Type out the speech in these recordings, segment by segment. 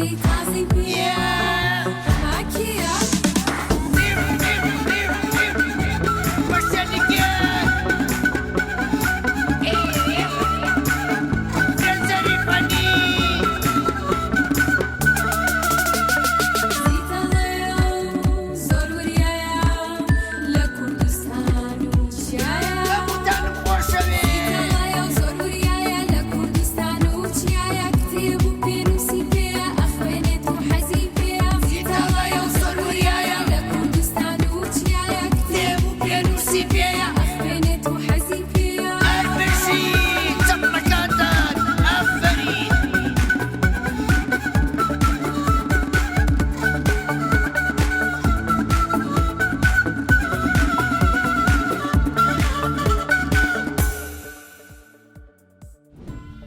بادەی تازەی پێیە ڕووناکییە. زیتەڵەیە و زۆر وریایە لە کوردستان و چیایە. هەمووتانم خۆشەوێ. زیتەڵەیە و زۆر وریایە لە کوردستان و چیایە. کتێب و پێنووسی پێیە ئەخوێنێت و حەزی پێیە. زیتەڵەیە و زۆر وریایە لە کوردستان و چیایە. کتێب و پێنووسی پێیە ئەخوێنێت و حەزی پێیە. هەر بژی چەپڵەکانتان ئافەرین.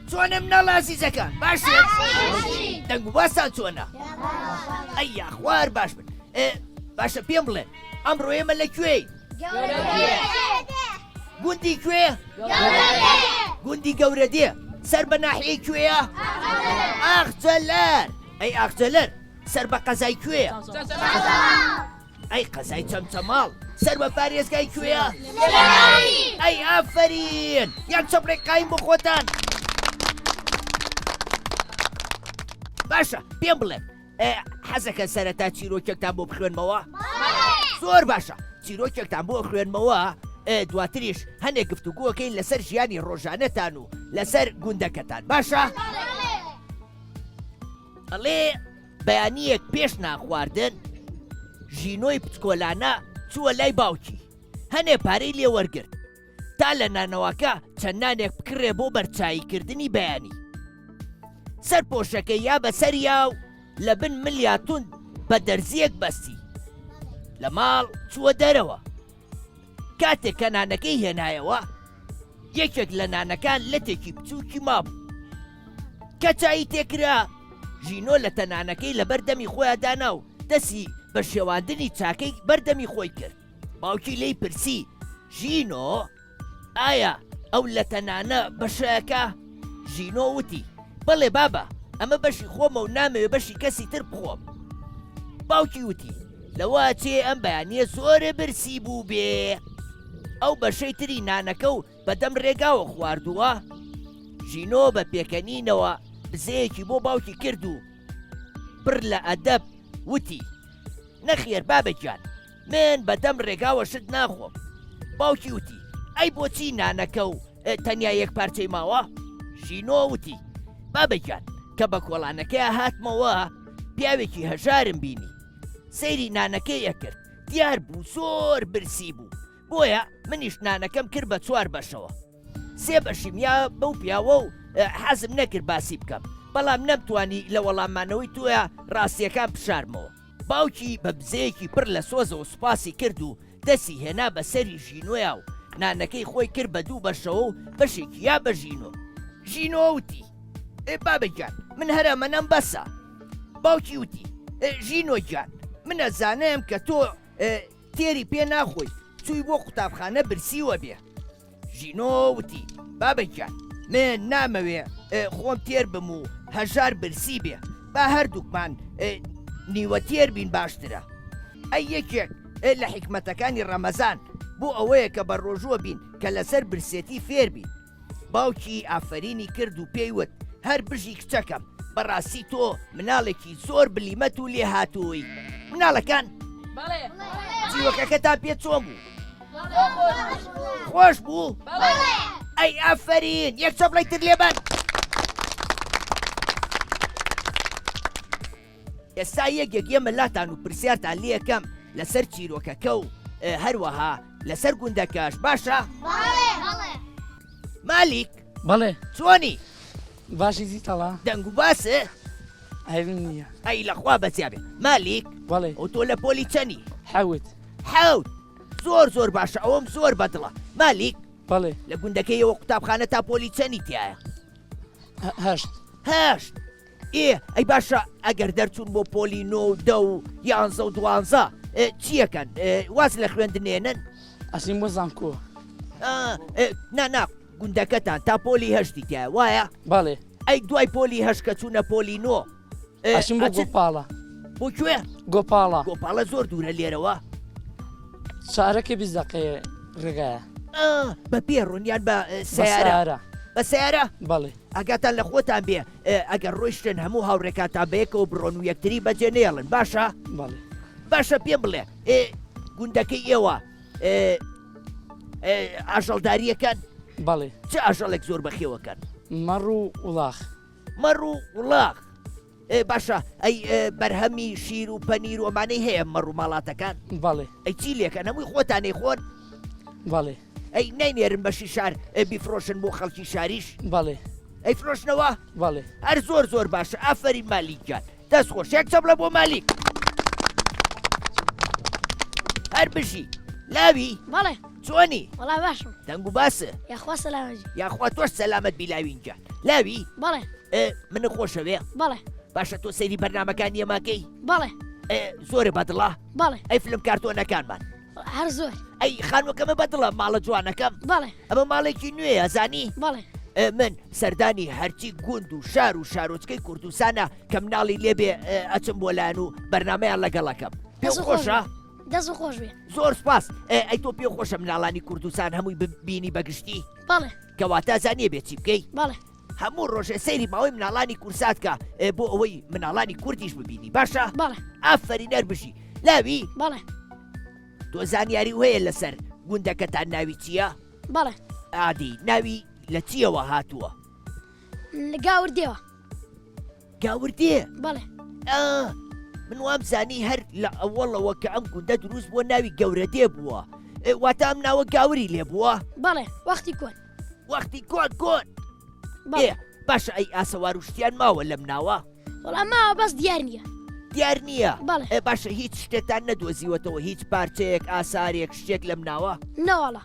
چۆنە مناڵە ئازیزەکان باشن دەنگ و باسان چۆنە ئەی یاخوار باش بن باشە پێم بڵێن ئەمڕۆ ئێمە لە کوێی گوندی کوێ گوندی گەورە دێ سەر بە ناحیەی کوێیە ئاخجەلەر ئەی ئاخجەلەر سەر بە قەزای کوێیە ئەی قەزای چەمچەماڵ سەر بە پارێزگای کوێیە ئەی ئافەرین یان چەپڵێک قایم بۆ خۆتان باشە پێم بڵێن حەزەکەن سەرەتا چیرۆکێکتان بۆ بخوێنمەوە؟ زۆر باشە چیرۆکێکتان بۆ خوێنمەوە دواتریش هەنێک گفتوگۆکەین لەسەر ژیانی ڕۆژانەتان و لەسەر گوندەکەتان باشە؟ ئەڵێ بەیانیەک پێش ناخواردن ژینۆی پچکۆلانە چووە لای باوکی هەنێ پارەی لێ وەرگرت تا لە نانەواکە چەند نانێک بکڕێ بۆ بەرچاییکردنی بەیانی. سەر پۆشەکەی یا بە سەریا و لە بن ملیا توند بە دەرزییەک بەستی. لە ماڵ چووە دەرەوە. کاتێک کە نانەکەی هێنایەوە، یەکێک لە نانەکان لەتێکی بچووکی مابوو. کە چایی تێکرا، ژینۆ لەتە نانەکەی لەبەر دەمی خۆیا دانا و دەستی بە شێواندنی چاکەی بەر دەمی خۆی کرد. باوکی لێی پرسی، ژینۆ، ئایا ئەو لەتە نانە بەشەکە؟ ژینۆ وتی، بەڵێ بابە، ئەمە بەشی خۆمە و نامەوێ بەشی کەسی تر بخۆم. باوکی وتی، لەوە ئەچێ ئەم بەیانییە زۆر برسی بووبێ. ئەو بەشەی تری نانەکە و بە دەم ڕێگاوە خواردووە؟ ژینۆ بە پێکەنینەوە بزەیەکی بۆ باوکی کرد و پڕ لە ئەدەب وتی، نەخێر بابە گیان، من بە دەم ڕێگاوە شت ناخۆم. باوکی وتی، ئەی بۆچی نانەکە و تەنیا یەک پارچەی ماوە؟ ژینۆ وتی، بابە گیان، کە بە کۆڵانەکەیا هاتمەوە، پیاوێکی هەژارم بینی. سەیری نانەکەی ئەکرد، دیار بوو زۆر برسی بوو، بۆیە منیش نانەکەم کرد بە چوار بەشەوە. سێ بەشیم یا بەو پیاوە و حەزم نەکرد باسی بکەم، بەڵام نەمتوانی لە وەڵاممانەوەی تۆیا ڕاستییەکان بشارمەوە. باوکی بە بزەیەکی پڕ لە سۆزەوە سوپاسی کرد و دەستی هێنا بە سەری ژینۆیا و نانەکەی خۆی کرد بە دوو بەشەوە و بەشێکی یا بە ژینۆ. ژینۆ وتی، ئێ بابە گیان من هەر ئەمەنەم بەسە. باوکی وتی، ژینۆ گیان من ئەزانم کە تۆ تێری پێ ناخۆی، چووی بۆ قوتابخانە برسیوە بێ. ژینۆ وتی، بابە گیان من نامەوێ خۆم تێر بم و هەژار برسی بێ، با هەردووکمان نیوە تێر بین باشترە. ئەی یەکێک لە حیکمەتەکانی ڕەمەزان بۆ ئەوەیە کە بە ڕۆژووە بین کە لەسەر برسێتی فێر بین. باوکی ئافەرینی کرد و پێی وت، هەر بژی کچەکەم، بەڕاستی تۆ مناڵێکی زۆر بلیمەت و لێهاتووی. مناڵەکان چیرۆکەکەتان پێ چۆن بوو؟ خۆش بوو؟ ئەی ئافەرین، یەک چەپڵەی تر لێبەن. ئێستا یەک یەک یەمە لاتان و پرسیارتان لێکەم لەسەر چیرۆکەکە و هەروەها لەسەر گوندەکەش باشە؟ مالیک بەڵێ چۆنی؟ باشی زیتەڵا دەنگ و باسێ؟ عەیبم نییە ئەی لەخوا بەزیا بێ مالیک بەڵێ ئەو تۆ لە پۆلی چەنی؟ حەوت حەوت زۆر زۆر باشە ئەوەم زۆر بەدڵە مالیک بەڵێ لە گوندەکەیەوە قوتابخانە تا پۆلی چەنی تایە؟ هەشت هەشت ئێ ئەی باشە ئەگەر دەرچوون بۆ پۆلی نۆ و دە و یانزە و دوانزە چیەکەن واز لە خوێندنێنن؟ ئەچین بۆ زانکۆ. نا نا گوندەکەتان تا پۆلی هەشتی تایە وایە؟ بەڵێ. ئەی دوای پۆلی هەشت کە چوونە پۆلی نۆ. ئەچم بۆ گۆپاڵە. بۆ کوێ؟ گۆپاڵە. گۆپاڵە زۆر دوورە لێرەوە؟ چارەکێ 20 دەقەیە ڕێگایە. بە پێ ڕۆن یان بە سەیارە؟ بە سەیارە؟ بەڵێ. ئاگاتان لە خۆتان بێ ئەگەر ڕۆیشتن هەموو هاوڕێکانتان بەیەکەوە بڕۆن و یەکتری بەجێ نێڵن باشە؟ بەڵێ. باشە پێم بڵێ گوندەکەی ئێوە ئاژەڵداریەکان؟ بەڵێ. چ ئاژەڵێک زۆر بەخێوەکەن؟ مەڕ و وڵاخ. مەڕ و وڵاخ. ئێ باشە ئەی بەرهەمی شیر و پەنیر و ئەمانەی هەیە مەڕ و ماڵاتەکان؟ بەڵێ. ئەی چی لێکەن هەمووی خۆتان ئەیخۆن؟ بەڵێ. ئەی ناینێرن بەشی شار بیفرۆشن بۆ خەڵکی شاریش؟ بەڵێ. ئەیفرۆشنەوە؟ بەڵێ. هەر زۆر زۆر باشە ئافەرین مالیک گیان دەست خۆش یەک چەپڵە بۆ مالیک. هەر بژی لاوی. بەڵێ. چۆنی؟ وەڵا باشم. دەنگ و باسە؟ یاخوا سەلامەت بی. یاخوا تۆش سەلامەت بی لاوین گیان. لاوی؟ بەڵێ. منت خۆشەوێ؟ بەڵێ. باشە تۆ سەیری بەرنامەکانی ئێمەکەی؟ بەڵێ. زۆرە بەدڵە؟ بەڵێ. ئەی فلم کارتۆنەکانمان؟ هەر زۆر. ئەی خانووەکەمە بەدڵە ماڵە جوانەکەم؟ بەڵێ. ئەمە ماڵێکی نوێیە زانی؟ بەڵێ. من سەردانی هەرچی گوند و شار و شارۆچکەی کوردستانە کە مناڵی لێبێ ئەچم بۆ لایەن و بەرنمەیان لەگەڵەکەم. پێ خۆشە؟ دەست خۆش بێ. زۆر سپاس. ئەی تۆ پێ خۆشە مناڵانی کوردستان هەمووی ببینی بەگشتی؟ بەڵێ. کەواتە زانیە بێ چی بکەی؟ بەڵێ. هەموو ڕۆژێ سەیری ماوەی مناڵانی کورسات کە بۆ ئەوەی مناڵانی کوردیش ببینی باشە؟ بەڵێ. ئافەرین هەر بژی. لاوی؟ بەڵێ. تۆ زانیاری و هەیە لەسەر گوندەکەتان ناوی چییە؟ بەڵێ. ئادی ناوی لە چییەوە هاتووە؟ لە گاوردێوە. گاوردێ؟ بەڵێ. ئا من وام زانی هەر لە ئەوەڵەوە کە ئەم گوندە دروست بووە ناوی گەورەدێ بووە. واتە ئەم ناوە گاوری لێ بووە؟ بەڵێ وەختی کۆن. وەختی کۆن کۆن. بەڵێ. باشە ئەی ئاسەوار و شتیان ماوە لەم ناوە؟ وەڵا ماوە بەس دیار نییە. دیار نییە؟ بەڵێ. باشە هیچ شتێکتان نەدۆزیوەتەوە هیچ پارچەیەک ئاسارێک شتێک لەم ناوە؟ نەوەڵا.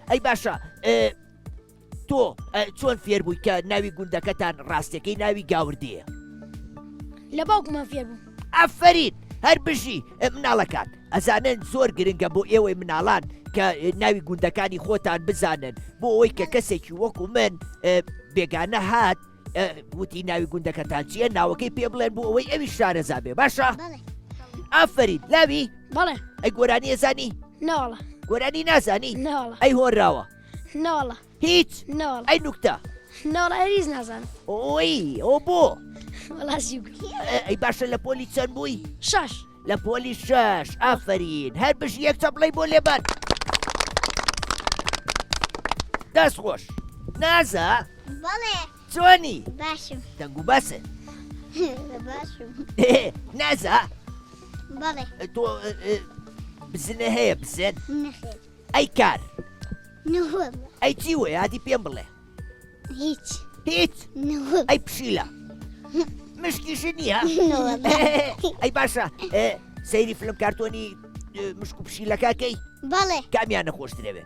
ئەی باشە تۆ چۆن فێر بووی کە ناوی گوندەکەتان ڕاستەکەی ناوی گاوردەیە؟ لە باوکمان فێر بووم. ئافەرین هەر بژی مناڵەکان ئەزانن زۆر گرنگە بۆ ئێوەی مناڵان کە ناوی گوندەکانی خۆتان بزانن بۆ ئەوەی کە کەسێکی وەکو من بێگانە هات وتی ناوی گوندەکەتان چییە ناوەکەی پێ بڵێن بۆ ئەوەی ئەوی شارەزا بێ باشە ئافرین لاوی بەڵێ ئەی گۆرانی ئەزانی ناوەڵە گۆرانی نازانی ناوەڵە ئەی هۆنراوە نەوەڵا. هیچ؟ نەوەڵا. ئەی نوکتە؟ نەوەڵا هیچ نازانم. ئۆی ئەوە بۆ؟ وەڵا زیوگم. ئەی باشە لە پۆلی چەند بووی؟ شەش. لە پۆلی شەش ئافەرین هەر بژی یەک چەپڵەی بۆ لێبەن. دەست خۆش. نازە؟ بەڵێ. چۆنی؟ باشم. دەنگ و باسە؟ باشم. نازە؟ بەڵێ. تۆ بزنە هەیە بزن؟ نەخێر. ئەی کار؟ نەوەڵا. ئەی چی وەیە هادی پێم بڵێ. هیچ. هیچ؟ نەوەڵا. ئەی پشیلە؟ مشکیشت نییە؟ نەوەڵا. ئەی باشە سەیری فلم کارتۆنی مشک و پشیلەکە کەی؟ بەڵێ. کامیانە خۆشترەوێ؟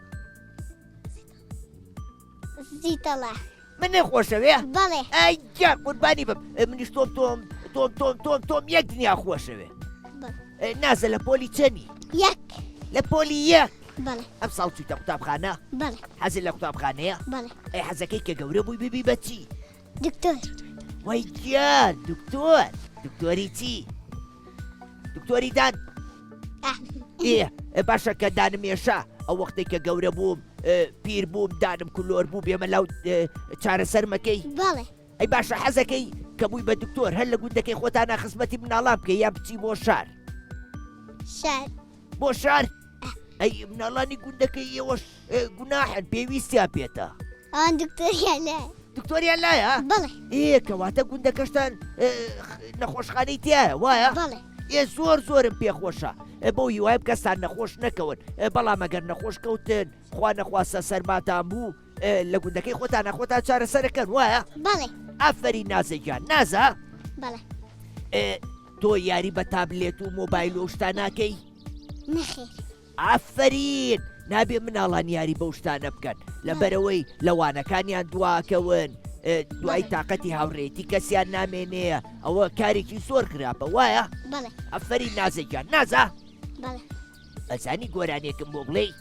زیتەڵە. منێ خۆشەوێ؟ بەڵێ. ئەی گیان قوربانی بم منیش تۆم تۆم تۆم تۆم تۆم تۆم یەک دنیا خۆشەوێ. نازە لە پۆلی چەنی؟ یەک. لە پۆلی یەک؟ بەڵێ. ئەم ساڵ چوویتە قوتابخانە؟ بەڵێ. حەزت لە قوتابخانەیە؟ بەڵێ. ئەی حەزەکەی کە گەورە بووی ببی بە چی؟ دکتۆر. وەی گیان دکتۆر دکتۆری چی؟ دکتۆری دان؟ ئێ باشە کە دانم ێشا ئەو وەختێک کە گەورە بووم پیر بووم دانم کلۆر بوو بێمە لاو چارەسەرمەکەی؟ بەڵێ. ئەی باشە حەزەکەی کە بووی بە دکتۆر هەر لە گوندەکەی خۆتانا خزمەتی مناڵان بکەی یان بچی بۆ شار؟ شار. بۆ شار؟ ئەی مناڵانی گوندەکەی ئێوەش گوناحن پێویستیان پێتە. ئەوان دکتۆریان لایە. دکتۆریان لایە؟ بەڵێ. ئێ کەواتە گوندەکەشتان نەخۆشخانەی تایە وایە؟ بەڵێ. ئێ زۆر زۆرم پێخۆشە بەو هیوایم کەستان نەخۆش نەکەون بەڵام ئەگەر نەخۆش کەوتن خوا نەخواستە سەرماتان بوو لە گوندەکەی خۆتانە خۆتان چارەسەرەکەن وایە؟ بەڵێ. ئافەرین نازە گیان نازە؟ بەڵێ. تۆ یاری بە تابلێت و مۆبایل و شتا ناکەی؟ نەخێر. ئافەرین نابێ مناڵان یاری بەو شتانە بکەن لەبەرەوەی لە وانەکانیان دواکەون دوای تااقەتی هاوڕێتی کەسیان نامێنێ ئەوە کارێکی زۆر خراپە وایە؟ بەڵێ. ئەفەرین نازە گیان نازە؟ بەڵێ. ئەزانی گۆرانیەکم بۆ بڵێی؟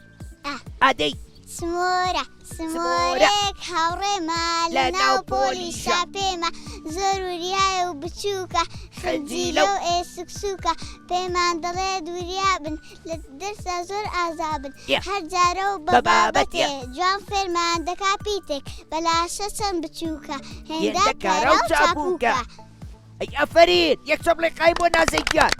ئا. ئادەی. سمۆرە سمۆرێک هاوڕێمە لە ناو پۆلی شاپێمە زۆر وریایە و بچووکە خنجیلە و ئێسک سووکە پێمان دەڵێ دووریا بن لە دەرسا زۆر ئازابن هەر جارە و بە بابەتێ جوان فێرمان دەکا پیتێک بەلاشە چەند بچووکە هێندە کارا و چاپووکە. ئەی ئەفەرین یەک چەپڵەی قایم بۆ نازەی گیان.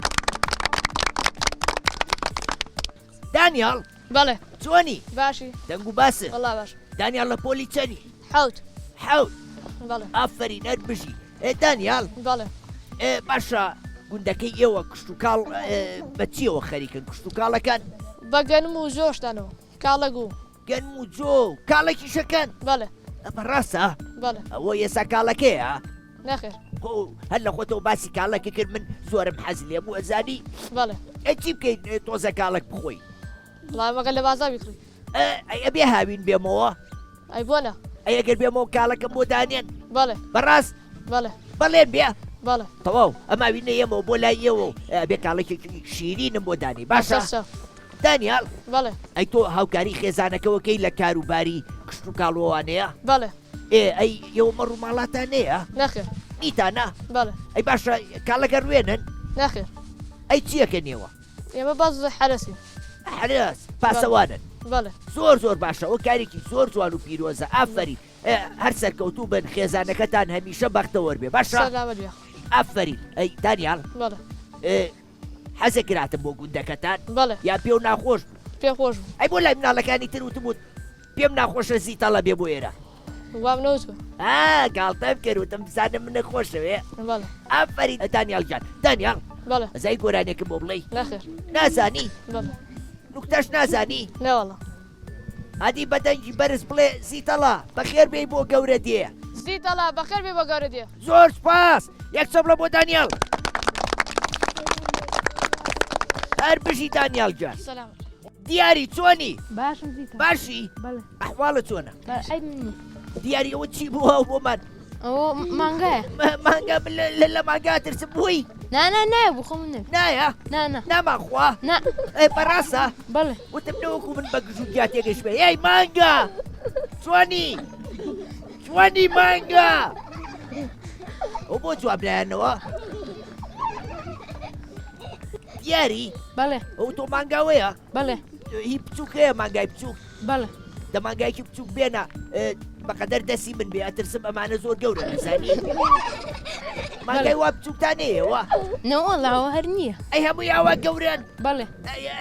دانیاڵ بەڵێ چۆنی؟ باشی دەنگ و باست؟ وەڵا باش. دانیاڵ لە پۆلی چەنی؟ حەوت. حەوت. بەڵێ. ئافەرین هەر بژی. ئێ دانیاڵ. بەڵێ. ئێ باشە گوندەکەی ئێوە کشتوکاڵ بە چیەوە خەریکن کشتوکاڵەکان؟ بە گەنم و جۆشتانەوە کاڵەک و. گەنم و جۆ و کاڵەکیشەکەن؟ بەڵێ. ئەمە ڕاستە؟ بەڵێ. ئەوە ئێستا کاڵەکەیە؟ نەخێر. خۆ هەر لە خۆتەوە باسی کاڵەکە کرد من زۆرم حەز لێ بوو ئەزانی؟ بەڵێ. ئەی چی بکەین تۆزە کاڵەک بخۆین؟ وەڵا مەگەر لە بازاڕ بیکڕی. ئەی ئەبێ هاوین بێمەوە؟ ئەی بۆ نا؟ ئەی ئەگەر بێمەوە کاڵەکەم بۆ دانێن؟ بەڵێ. بەڕاست؟ بەڵێ. بەڵێن بێ؟ بەڵێ. تەواو ئەم هاوینە یەمەوە بۆ لای ئێوە و ئەبێ کاڵەکێکی شیرینم بۆ دانێی باشە؟ سەرچاو. دانیال. بەڵێ. ئەی تۆ هاوکاری خێزانەکەوەکەی لە کاروباری کشتوکاڵ و ئەوانەیە؟ بەڵێ. ئێ ئەی ئێوە مەڕ و ماڵاتان نەیە؟ نەخێر. نیتانە؟ بەڵێ. ئەی باشە کاڵەکە ڕوێنن؟ نەخێر. ئەی چیەکەن ئێوە؟ ئێمە بەس حەرەسین. حەرەس، پاسەوانن. بەڵێ. زۆر زۆر باشە ئەوە کارێکی زۆر جوان و پیرۆزە ئافەرین هەر سەرکەوتوو بن خێزانەکەتان هەمیشە بەختەوەر بێ باشە؟ سەلامەت بێ. ئافەرین ئەی دانیال. بەڵێ. حەزە کراتم بۆ گوندەکەتان؟ بەڵێ. یان پێو ناخۆش بوو؟ پێ خۆش بوو. ئەی بۆ لای مناڵەکانی تر وتبووت پێم ناخۆشە زیتەڵە بێ بۆ ئێرە؟ وام نەوتوە. ئا گاڵتەم کرد وتم بزانم منە خۆشەوێ. بەڵێ. ئافەرین دانیاڵ گیان. دانیاڵ. بەڵێ. ئەزای گۆرانیەکم بۆ بڵێی؟ نەخێر. نازانی؟ بەڵێ. نوکتەش نازانی؟ نەوەڵا. ئەدی بە دەنگی بەرز بڵێ زیتەڵە بەخێر بێی بۆ گەورە دێ. زیتەڵە بەخێر بێی بۆ گەورە دێ. زۆر سوپاس. یەک چەپڵە بۆ دانیاڵ. هەر بژی دانیاڵ گیان. سەلامەت. دیاری چۆنی؟ باشم زیتە. باشی؟ بەڵێ. ئەحواڵت چۆنە؟ عەیب نییە. دیاری ئەوە چی بوو ئەو بۆمان؟ ئەوە مانگایە. مانگا من لە مانگا ترسم بووی؟ نا نا نایە بوو خۆم نەبی. نایە؟ نا نا. نامانخوا؟ نا. ئەی بەڕاستە؟ بەڵێ. وتم نەوەکو من بە گژ و گیا تێگەیشتمە. ئەی مانگا! چۆنی؟ چۆنی مانگا؟ ئەو بۆ جواب نایەنەوە؟ دیاری؟ بەڵێ. ئەو تۆ مانگاوەیە؟ بەڵێ. هی بچووک هەیە مانگای بچووک؟ بەڵێ. دە مانگایەکی بچووک بێنە بەقەدەر دەستی من بێ ئەترسم ئەمانە زۆر گەورە نەزانی مانگای وا بچووکتان هەیەوە؟ نەوەڵا ئەوە هەر نییە. ئەی هەمووی ئاوا گەورەن؟ بەڵێ.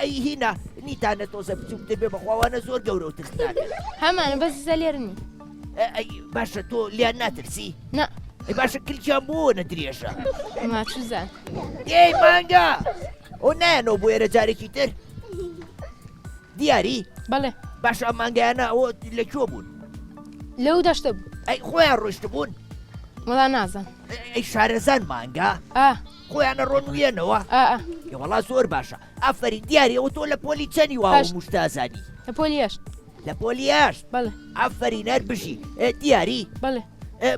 ئەی هینا نیتانە تۆزە بچووکتر بێ بەخواوانە زۆر گەورە و ترسناکن. هەمانە بەس ئێستا لێرە نین. ئەی باشە تۆ لیان ناترسی؟ نا. ئەی باشە کلکیان بۆ نە درێژە؟ ما چوزان. ئێی مانگا ئەو نایەنەوە بۆ ئێرە جارێکی تر؟ دیاری؟ بەڵێ. باشە ئەم مانگایانە ئەوە لە کوێ بوون؟ لەو دەشتە بوو. ئەی خۆیان ڕۆیشتبوون؟ وەڵا نازان. ئەی شارەزان مانگا؟ ئا. خۆیانە ڕۆن و یەنەوە؟ ئا ئا. ئێ وەڵا زۆر باشە. ئافەرین دیاری ئەوە تۆ لە پۆلی چەنی واوە هەشت. موشتازانی؟ لە پۆلی هەشت. لە پۆلی هەشت؟ بەڵێ. ئافەرین هەر بژی. دیاری؟ بەڵێ.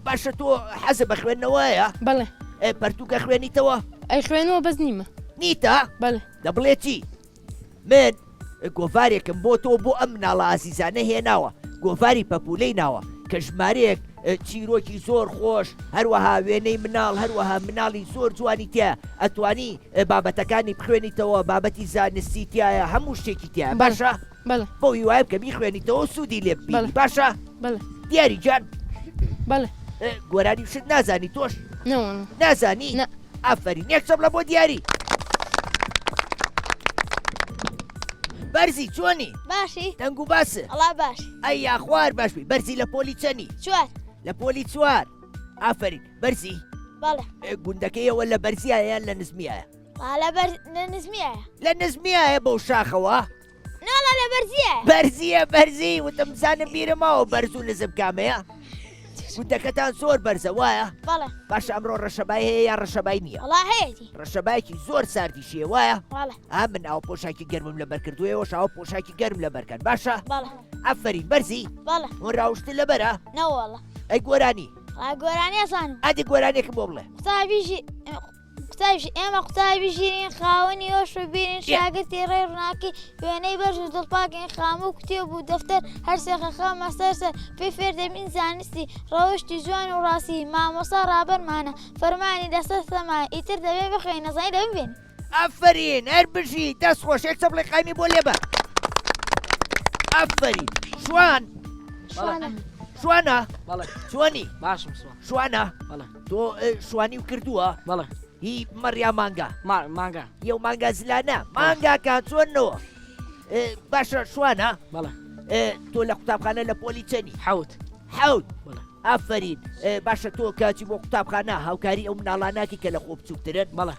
باشە تۆ حەزت بە خوێندنەوەیە؟ بەڵێ. پەرتووک ئەخوێنیتەوە؟ ئەیخوێنمەوە بەس نیمە. نیتە؟ بەڵێ. دە بڵێ چی؟ من گۆڤارێکم بۆ تۆ بۆ ئەم مناڵە ئازیزانە هێناوە، گۆڤاری پەپوولەی ناوە، کە ژمارەیەک چیرۆکی زۆر خۆش، هەروەها وێنەی مناڵ، هەروەها مناڵی زۆر جوانی تیایە، ئەتوانی بابەتەکانی بخوێنیتەوە، بابەتی زانستی تیایە، هەموو شتێکی تیایە، باشە؟ بەڵێ. بەو هیوایە بکە بیخوێنیتەوە و سوودی لێ ببینی، باشە؟ بەڵێ. دیاری گیان. بەڵێ. گۆرانی و شت نازانی تۆش؟ نەوەڵا. نازانی؟ نا. ئافەرین یەک چەپڵە بۆ دیاری. بەرزی چۆنی؟ باشی. دەنگ و باس؟ وەڵا باش. ئەی یاخوار باش بی. بەرزی لە پۆلی چەنی؟ چوار. لە پۆلی چوار. ئافەرین بەرزی. بەڵێ. گوندەکەی ئەوە لە بەرزیایە یان لە نزمیایە؟ لە بەر لە نزمیایە. لە نزمیایە بەو شاخەوە؟ ناڵا لە بەرزیە. بەرزیە بەرزی وتم بزانم بیرم ماوە بەرز و نزم کامەیە؟ گوندەکەتان زۆر بەرزە وایە؟ بەڵێ. باشە ئەمڕۆ ڕەشەبای هەیە یان ڕەشەبای نییە؟ وەڵا هەیەتی. ڕەشەبایەکی زۆر ساردیش هەیە وایە؟ بەڵێ. ئا من ئاوە پۆشاکی گەرمم لەبەر کردووە ئێوەش ئاوە پۆشاکی گەرم لەبەر کەن باشە؟ بەڵێ. ئافەرین بەرزی؟ بەڵێ. هۆنراوشت لەبەرە؟ نەوەڵا. ئەی گۆرانی؟ وەڵا گۆرانی ئەزانم. ئەدی گۆرانیەکم بۆ بڵێ. قوتابیژی. قوتابی ئێمە قوتابی ژیرین خاوەنی هۆش و بیرین شاگرتی ڕێی ڕووناکی وێنەی بەرز و دڵپاکین خامە و کتێب و دەفتەر هەر سێ خەخەمە سەر سەر پێی فێر دەبین زانستی ڕەوشتی جوان و ڕاستی مامۆستا ڕابەرمانە فەرمانی لەسەر سەما ئیتر دەبێ بخوێنین نەزانی دەبین بێنین. ئافەرین هەر بژی دەست خۆش یەک چەپڵەی قایمی بۆ لێبە ئافەرین شوان شوانە شوانە بەڵێ چۆنی باشم سوان شوانە بەڵێ تۆ شوانی و کردووە بەڵێ هی مەڕیا مانگا مانگا یو مانگا زلانە مانگاکان چۆنەوە باشە شوانە بەڵێ تۆ لە قوتابخانە لە پۆلی چەنی حوت حوت ئافرین باشە تۆ کاچی بۆ قوتابخانە هاوکاری ئەو مناڵاناکی کە لە خۆ بچووکترن بەڵێ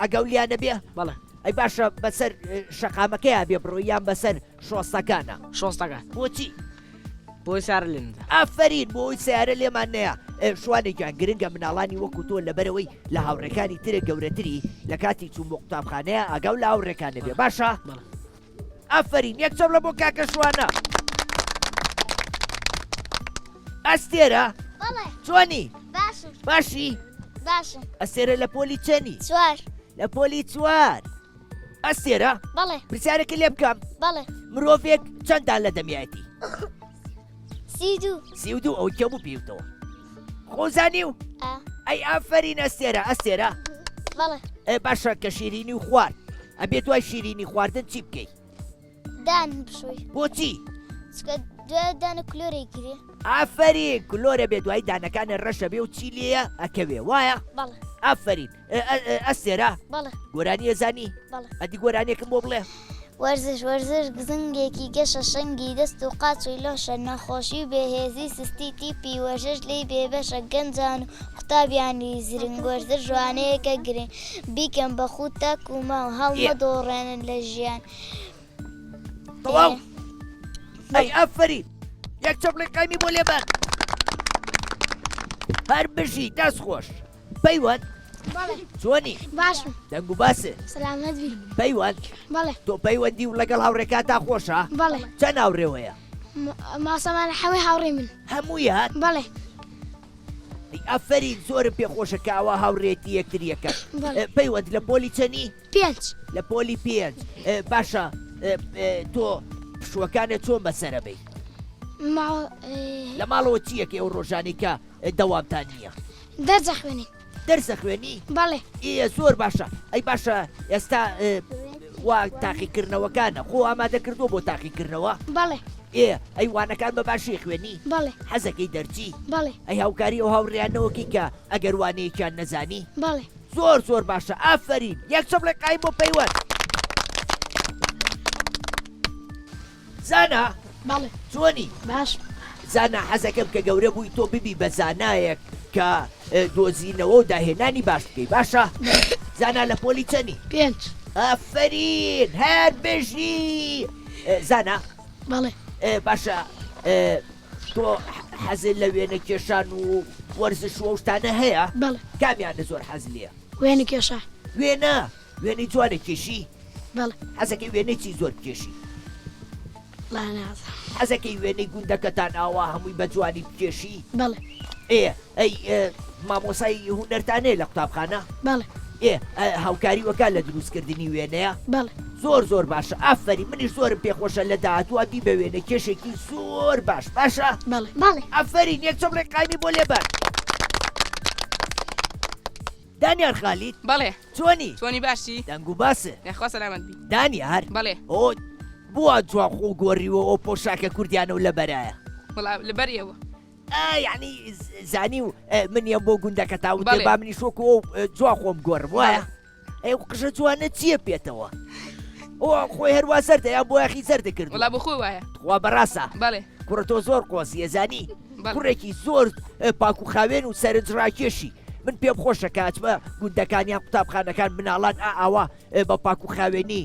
ئەگەولیانە بێ بەڵێ ئەی باشە بەسەر شەقامەکەیا بێ بڕۆیان بەسەر شۆستەکانە شۆستەکان بۆچی بۆی سارە لێ نەدا. ئافەرین بۆ ئەوەی سەیارە لێمان نەیە. شوانێ گیان گرنگە مناڵانی وەکو تۆ لەبەرئەوەی لە هاوڕێکانی ترە گەورەتری لە کاتی چوون بۆ قوتابخانەیە ئاگاو لە هاوڕێکانە بێ باشە؟ ئافەرین یەک چەپڵە بۆ کاکە شوانە. ئەستێرە بەڵێ چۆنی؟ باشم باشی؟ باشم ئەستێرە لە پۆلی چەنی؟ چوار لە پۆلی چوار ئەستێرە بەڵێ پرسیارێکت لێ بکەم بەڵێ مرۆڤێک چەند دان لە دەمیایەتی 32 32 ئەو کێ بوو پێوتەوە خۆزانی و ئەی ئافەرین ئەستێرە ئەستێرە بەڵێ باشە کە شیرینی و خوارد ئەبێ دوای شیرینی خواردن چی بکەی دان بشۆی بۆچی چونکە دوای دانە کلۆرەی گرێ ئافەرین کلۆرە بێ دوای دانەکانە ڕەشە بێ و چی لێیە ئەکەوێ وایە بەڵێ ئافەرین ئەستێرە بەڵێ گۆرانیە زانی بەڵێ ئەدی گۆرانیەکم بۆ بڵێ وەرزش وەرزش گزنگێکی گەشە شەنگی دەست و قاچ و لۆشە نەخۆشی و بێهێزی سستی تیپی وەرزش لێی بێبەشە گەنجان و قوتابیانی زرنگ وەرزش وانەیەکە گرنگ بیکەن بە خوو تاک و ماو هەڵمەدۆڕێنن لە ژیان تەواو ئەی ئافەرین یەک چەپڵی قایمی بۆ لێبەن هەر بژی دەست خۆش پەیوەند چۆنی باشم دەنگ و باسێ سەلامەت بی پەیوەند بەڵێ تۆ پەیوەندی و لەگەڵ هاوڕێکاتا خۆشە بەڵێ چەند هاوڕێوەیە ماسەمان حەوی هاوڕێ من هەموویان بەڵێ ئەی ئافەرین زۆرم پێ خۆشە کە ئاوا هاوڕێتی یەکتریەکەن پەیوەند لە پۆلی چەنی؟ پێنج لە پۆلی پێنج باشە تۆ پشووەکانت چۆن بەسەرە بەی؟ لە ماڵەوە چیەکەی ئەو ڕۆژانەی کە دەوامتان نییە؟ دەرس ئەخوێنین. دەرس ئەخوێنی؟ بەڵێ. ئێ زۆر باشە ئەی باشە ئێستا وا تاقیکردنەوەکانە خۆ ئامادە کردووە بۆ تاقیکردنەوە؟ بەڵێ. ئێ ئەی وانەکان بە باشی خوێنی؟ بەڵێ. حەزەکەی دەرچی؟ بەڵێ. ئەی هاوکاری ئەو هاوڕێیانەوەکەی کە ئەگەر وانەیەکیان نەزانی؟ بەڵێ. زۆر زۆر باشە ئافەرین یەک چەپڵەی قایم بۆ پەیوەند. زانا بەڵێ چۆنی؟ باش. زانا حەزەکەم کە گەورە بووی تۆ ببی بە زانایەک کە دۆزینەوە و داهێنانی باش بکەی باشە؟ زانا لە پۆلی چەنی؟ پێنج. ئافەرین هەر بژی زانا بەڵێ باشە تۆ حەزت لە وێنە کێشان و وەرزش و ئەو شتانە هەیە؟ بەڵێ. کامیانە زۆر حەز لێیە؟ وێنە کێشان. وێنە؟ وێنەی جوانە کێشی؟ بەڵێ. حەزەکەی وێنەی چی زۆر بکێشی؟ لا نازانم. حەزەکەی وێنەی گوندەکەتان ئاوا هەمووی بە جوانی بکێشی؟ بەڵێ. ئێ ئەی مامۆسای هونەرتان هەیە لە قوتابخانە؟ بەڵێ. ئێ هاوکاری وەکا لە دروستکردنی وێنەیە؟ بەڵێ. زۆر زۆر باشە ئافەرین منیش زۆرم پێ خۆشە لە داهاتووا بی بە وێنە کێشێکی زۆر باش باشە؟ بەڵێ. بەڵێ. ئافەرین یەک چەپڵێک قایمی بۆ لێبەن. دانیار خالید. بەڵێ. چۆنی؟ چۆنی باشی؟ دەنگ و باسێ. یاخوا سەلامەت بی. دانیار. بەڵێ. ئۆ بوا جوان خۆ گۆڕیوە ئەو پۆشاکە کوردیانە و لەبەرایە. وەڵا لەبەر ئێوە. ئا یەعنی زانی و من یەم بۆ گوندەکە تا وتێ با منیش وەکو ئەو جوان خۆم گۆڕم وایە؟ ئەی ئەو قژە جوانە چییە پێتەوە؟ ئەو خۆی هەروا زەردە یان بۆیاخی زەردە کردووە؟ وەڵا بۆ خۆی وایە. تخوا بەڕاستە؟ بەڵێ. کوڕە تۆ زۆر قۆزیە زانی؟ بەڵێ. کوڕێکی زۆر پاک و خاوێن و سەرنجڕاکێشی. من پێم خۆشە کە ئەچمە گوندەکان یان قوتابخانەکان مناڵان ئا ئاوا بە پاک و خاوێنی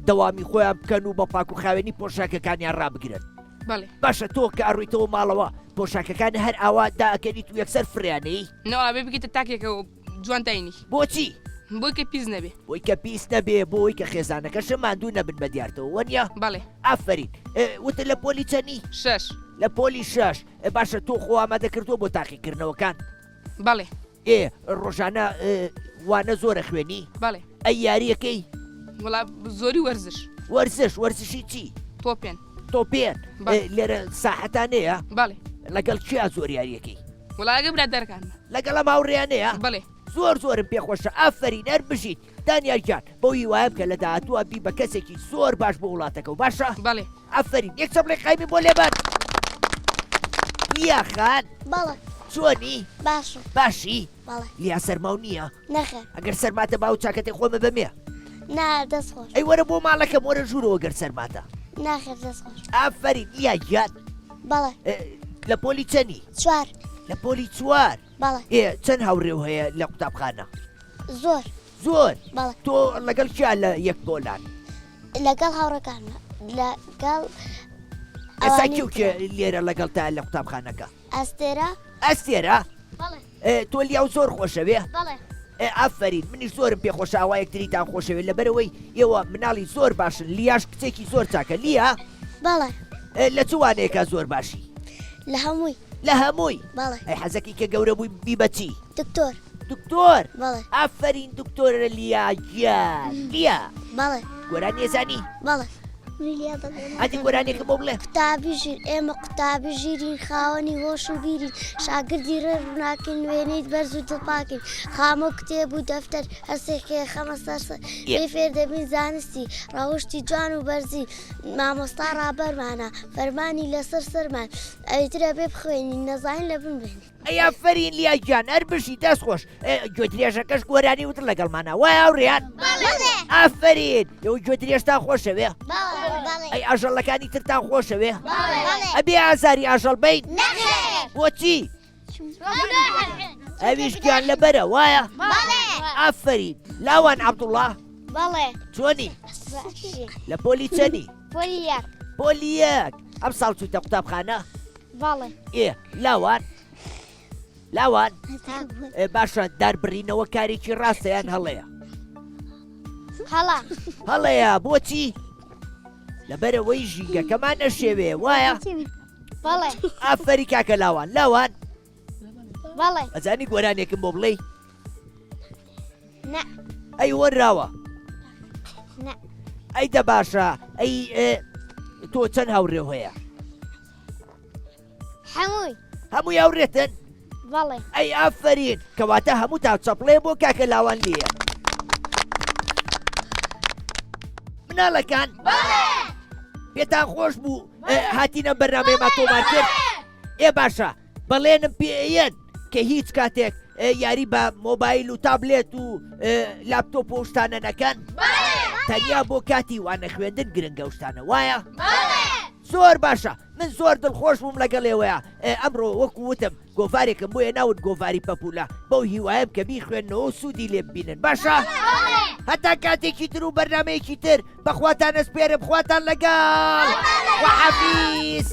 دەوامی خۆیان بکەن و بە پاک و خاوێنی پۆشاکەکانیان ڕابگرن. بەڵێ. باشە تۆ کە ئەڕۆیتەوە ماڵەوە پۆشاکەکان هەر ئاوا دائەکەنیت و یەکسەر فڕیانەی؟ نەوەڵا بێ بگیتە تاکێکەوە جوان داینی. بۆچی؟ بۆی کە پیس نەبێ. بۆی کە پیس نەبێ بۆی کە خێزانەکەشم ماندوو نەبن بە دیارتەوە وەنیە؟ بەڵێ. ئافەرین. وتت لە پۆلی چەنی؟ شەش. لە پۆلی شەش. باشە تۆ خۆ ئامادە کردووە بۆ تاقیکردنەوەکان؟ بەڵێ. ئێ ڕۆژانە وانە زۆرە خوێنی؟ بەڵێ. ئەی یاریەکەی؟ وەڵا زۆری وەرزش. وەرزش، وەرزشی چی؟ تۆپێن. تۆپێن. بەڵێ. لێرە ساحەتانەیە؟ بەڵێ. لەگەڵ کێ زۆر یاریەکەی؟ وەڵا لەگەڵ برادەرەکانمە. لەگەڵ ئەم هاوڕێیانەیە؟ بەڵێ. زۆر زۆرم پێخۆشە ئافەرین هەر بژیت. دانیال گیان بەو هیوایەم کە لە داهاتووە بی بە کەسێکی زۆر باش بۆ وڵاتەکە و باشە؟ بەڵێ. ئافەرین یەک چەپڵەی قایمی بۆ لێبەن. لیا خان. بەڵێ. چۆنی؟ باشم. باشی؟ بەڵێ. لیا سەرماو نییە؟ نەخێر. ئەگەر سەرماتە با و چاکەتەی خۆمە بەمێ. نا دەست خۆش. ئەی وەرە بۆ ماڵەکەم وەرە ژوورەوە گەر سەرماتە. ناخێر دەست خۆش. ئافەرین لیا گیان. بەڵێ. لە پۆلی چەنی؟ چوار. لە پۆلی چوار. بەڵێ. ئێ چەند هاوڕێو هەیە لە قوتابخانە؟ زۆر. زۆر؟ بەڵێ. تۆ لەگەڵ کیا لە یەک پۆلان؟ لەگەڵ هاوڕێکانمە لەگەڵ ئێستا کێ و کێ لێرە لەگەڵتا لە قوتابخانەکە؟ ئەستێرە. ئەستێرە؟ بەڵێ. تۆ لیاو زۆر خۆشەوێ؟ بەڵێ. ئافەرین منیش زۆرم پێ خۆشە ئاوا یەکتریتان خۆشەوێ لەبەرئەوەی ئێوە مناڵی زۆر باشن لیاش کچێکی زۆر چاکە لیا؟ بەڵێ. لە چ وانەیەکا زۆر باشی؟ لە هەمووی. لە هەمووی؟ بەڵێ. ئەی حەزەکەی کە گەورە بووی ببی بە چی؟ دکتۆر. دکتۆر؟ بەڵێ. ئافەرین دکتۆرە لیا گیان. لیا. بەڵێ. گۆرانی ئەزانی؟ بەڵێ. ئەدی گۆرانیەکە بۆ بڵێ. قوتابی ژیر، ئێمە قوتابی ژیرین، خاوەنی هۆش و بیرین، شاگردی ڕێ ڕووناکین، وێنەی بەرز و دڵپاکین، خامە و کتێب و دەفتەر، هەرسێکێ خەمە سەر سەر، پێی فێر دەبین زانستی، ڕەوشتی جوان و بەرزی، مامۆستا ڕابەرمانە، فەرمانی لەسەر سەرمان، ئەویتر ئەبێ بخوێنین، نەزانین لە بن بێنین. ئەی ئافەرین لیا گیان هەر بژی دەست خۆش گوێدرێژەکەش گۆرانی وت لەگەڵمانە وایە هاوڕێیان ئافەرین ئێوە گوێدرێژتان خۆشەوێ ئەی ئاژەڵەکانی ترتان خۆشەوێ ئەبێ ئازاری ئاژەڵ بین بۆچی ئەویش گیان لەبەرە وایە ئافەرین لاوان عەبدوڵڵا چۆنی لە پۆلی چەنی پۆلی یەک پۆلی یەک ئەم ساڵ چوویتە قوتابخانە بەڵێ. ئێ لاوان لاوان باشە داربڕینەوە کارێکی ڕاستە یان هەڵەیە؟ هەڵە. هەڵەیە بۆچی؟ لەبەرەوەی ژینگەکەمان نەشێوێ وایە؟ بەڵێ. ئافەری کاکە لاوان لاوان بەڵێ. ئەزانی گۆرانێکم بۆ بڵێی؟ نا. ئەی وەرراوە؟ نا. ئەی دە باشە ئەی تۆ چەند هاوڕێو هەیە؟ هەمووی. هەمووی هاوڕێتن؟ بەڵێ. ئەی ئافەرین کەواتە هەمووتان چەپڵێ بۆ کاکە لاوان لێیە. مناڵەکان پێتان خۆش بوو هاتینە بەرنامەیەمان تۆمار کرد؟ ئێ باشە بەڵێنم پێ ئەیەن کە هیچ کاتێک یاری بە مۆبایل و تابلێت و لاپتۆپ و شتانە نەکەن؟ تەنیا بۆ کاتی وانە خوێندن گرنگە و شتانە وایە؟ زۆر باشە من زۆر دڵخۆش بووم لەگەڵ ئێوەیا ئەمڕۆ وەکو وتم گۆڤارێکم بۆ هێناون گۆڤاری پەپوولە بەو هیوایەم کە بیخوێننەوە و سوودی لێ ببینن باشە هەتا کاتێکی تر و بەرنامەیەکی تر بەخواتان ئەسپێرم خواتان لەگەڵ وحەفیز.